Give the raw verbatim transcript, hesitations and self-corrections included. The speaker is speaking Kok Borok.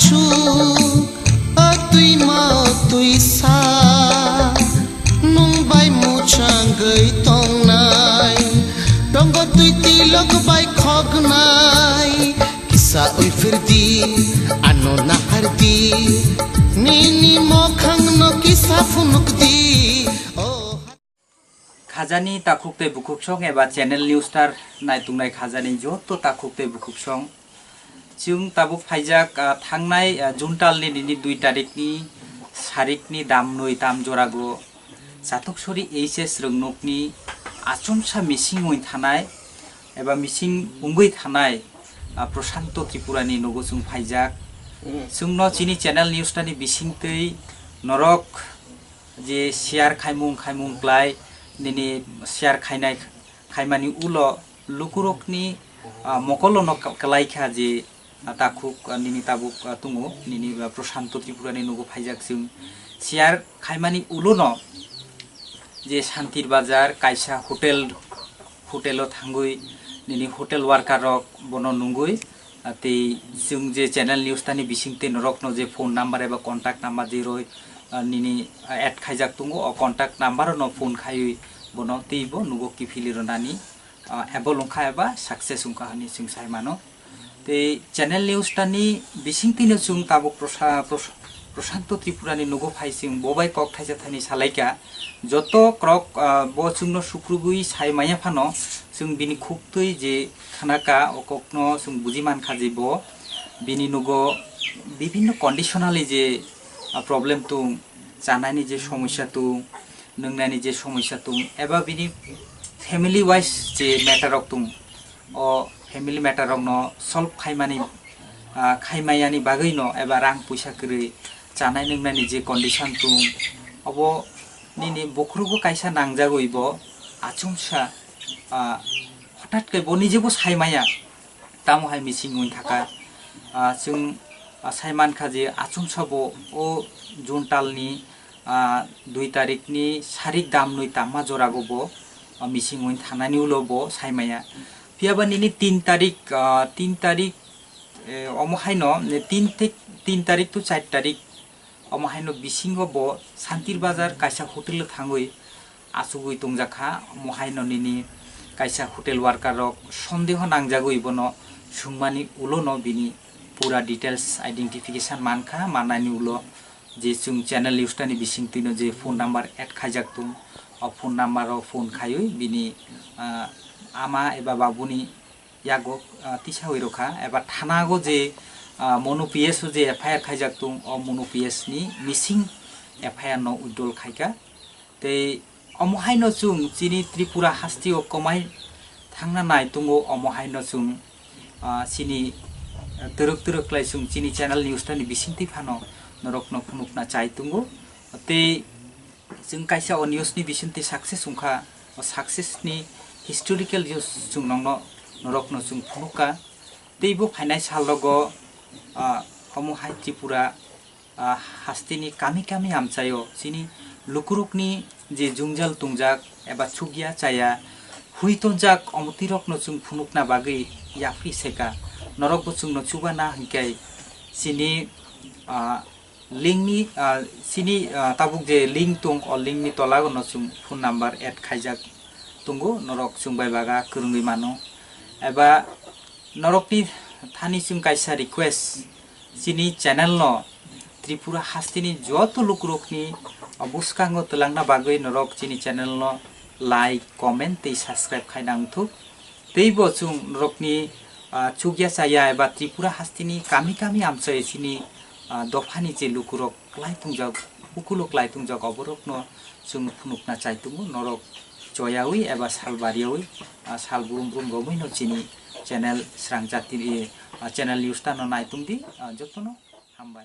Su, o twima o twisa, nwng bai mwchangwi tongnai. Tongo twi tilok bai khoknai. Kisa ui phirdi, ano nahardi. Nini mokhangno kisa phunukdi. O Khajani takhuk tei bukhuksong eba channel New Star naitungnai khajani joto takhuk tei bukhuksong. Chwng tabuk phaijak, ah, thangnai, ah, June talni nini dui tarikni sarikni damnwi tam jorago Chatuksori H S Rwngnokni achomsa mising wng thanai eba mising wngwi thanai, ah, Prashanto Tripurani nogo chwng phaijak. Chwngno chini channel New Star ni bisingtwi norok je share khaimung khaimung klai, nini share khainai khaimani ulo lukurokni, ah, mokolono ka-, kwlai kha je, ah, takhuk, ah, nini tabuk, ah, tungo, nini, ah, Prashanto Tripurani nogo phaijak chwng. Share khaimani ulono je Santir Bazar kaisa hotel, hotelo thangwi nini hotel worker rok bono nungwi, ah, tei chwng je channel New Star ni bisingtwi norokno je phone number eba contact number je roi, ah, nini, ah, add khaijak tongo, o contact number no phone khaiwi bono teibo nugo kiphilwi rwnani, ah, able wngkha eba success wngkha hwnwi chwng sai mano. Tei channel New Star ni bisingtwino chwng tabuk Prasa-, Pras-, Prashanto Tripurani nogo phai chwng bo bai kok thaisa thaini salaikha. Joto krok, ah, bo chwngno sukrubwi sai maya phano chwng bini khuktwi je khnaka o kokno chwng buji mankha je bo bini nogo bibhinno conditionally je, ah, problem tung, chanani je somosya tung, nwngnani je somosya tung eba bini family wise je matter rok tung, o family matter rokno solve khaimani, ah, khaimayani bagwino eba rang puisa kwrwi chanai nwngnani je condition tung, obo nini bokhorogo kaisa nangjagwi bo achomsa, ah, hothat khe bo nijebo sai maya. Tamo hai mising wng thaka, ah, chwng, ah, sai mankha je achomsa bo o June talni, ah, dui tarikni sarik damnwi tamma jorago bo, ah, mising wng thanani ulo bo sai maya. Phiya ba nini tin tarik, ah, tin tarik, eh, omo haino, eh, tin thik-, tin tarik to char tarik, omo haino bisingo bo Santir Bazar kaisa hotel o thangwi achugwi tongjakha. Omo haino nini kaisa hotel worker rok sondeho nangjagwi bono swngmani ulono bini pura details identification mankha, mannani ulo je chwng channel New Star ni bisingtwino je phone number add khaijak tung, o phone number o phone khaiwi bini, ah, ama eba babuni yago, ah, tisawi rwkha eba thanago je, ah, Monu P S o je F I R khaijak tung, o Monu P S ni missing F I R no withdrawal khaikha. Tei omo haino chwng chini Tripura hasteo kwmai thangna nai tongo, omo haino chwng, ah, chini, ah, twrwk twrwk khlai chwng chini channel New Star ni bisingtwi phano norokno phunukna chai tongo. Tei chwng kaisa o news ni bisingtwi success wngkha, o success ni historical news chwng nokno, norokno chwng phunukha. Tei bo phainai sal rogo, ah, omo hai Tripura, ah, hasteni kami kami amchaio chini lukurokni je jwngjal tongjak eba chukya chaya hui tonjak, omo twirokno chwng phunukna bagwi yapri seka. Norokbo chwngno chubana hinkhe chini, ah, link ni, ah, chini, ah, tabuk je link tong, o link ni tola no chwng phone number add khaijak tongo, norok chwng bai baga kwrwngwi mano. Eba norokni thani chwng kaisa request, chini channel no Tripura hasteni joto lukurokni, ah, bwskango twlangna bagwi norok chini channel no like, comment tei subscribe khai nangthuk. Teibo chwng norokni, ah, chukya chaya eba Tripura hasteni kami kami amchai chini, ah, dophani je lukurok klai tongjak, ukulo klai tongjak, oborokno chwng phunukna chai tongo. Norok choyawi eba sal bariyawi, ah, sal brum brum romwino chini channel Srang Jati, ah, channel New Star no nai tongdi, ah, jotono hambai.